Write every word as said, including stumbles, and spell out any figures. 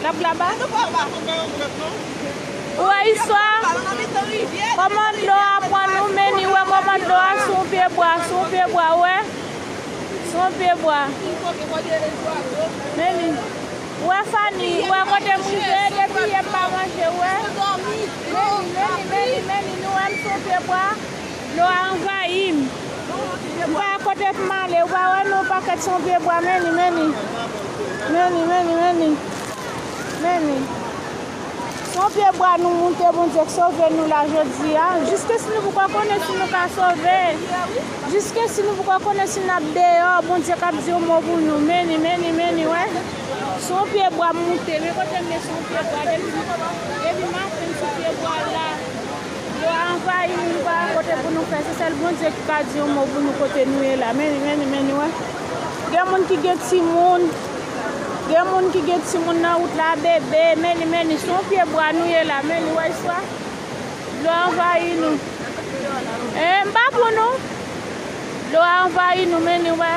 L ap laba. Ou wè istwa? Kòman dlo a pran nou, men li wè kòman dlo a sou yon pye bwa, sou yon pye bwa, ou wè? Sou yon pye bwa. Men li. Ou wè Fani, ou wè kote m rive, depi yè m pa manje, ou wè? Men li, men li, men li, men li, nou wè m sou yon pye bwa. Dlo a anvayi m. M pa kote pou m ale. Ou pa wè nou pakèt sou yon pye bwa, men li, men li. Men li, men li, men li. Men li. Sou yon pye bwa nou moute, Bondye k sove nou la jodi a. Jiske si nou poko konnen si nou ka sove. Jiske si nou poko konnen si n ap deyò, Bondye k ap di yon mo pou nou. Men li, men li, men li, wè. Sou yon pye bwa m moute. Men kote m ye sou yon pye bwa. Depi, depi maten m sou pye bwa la. Dlo a anvayi nou, nou pa gen kote pou nou fè. Se sèl Bondye ki ka di yon mo pou nou kote nou ye la. Men li, men li, men li, wè. Gen moun ki gen timoun. Gen moun ki gen timoun nan wout la, bebe. Men li, men li, sou yon pye bwa nou ye la. Men li, wè istwa. Dlo a anvayi nou. E, m pa pou nou. Dlo a anvayi nou, men li, wè.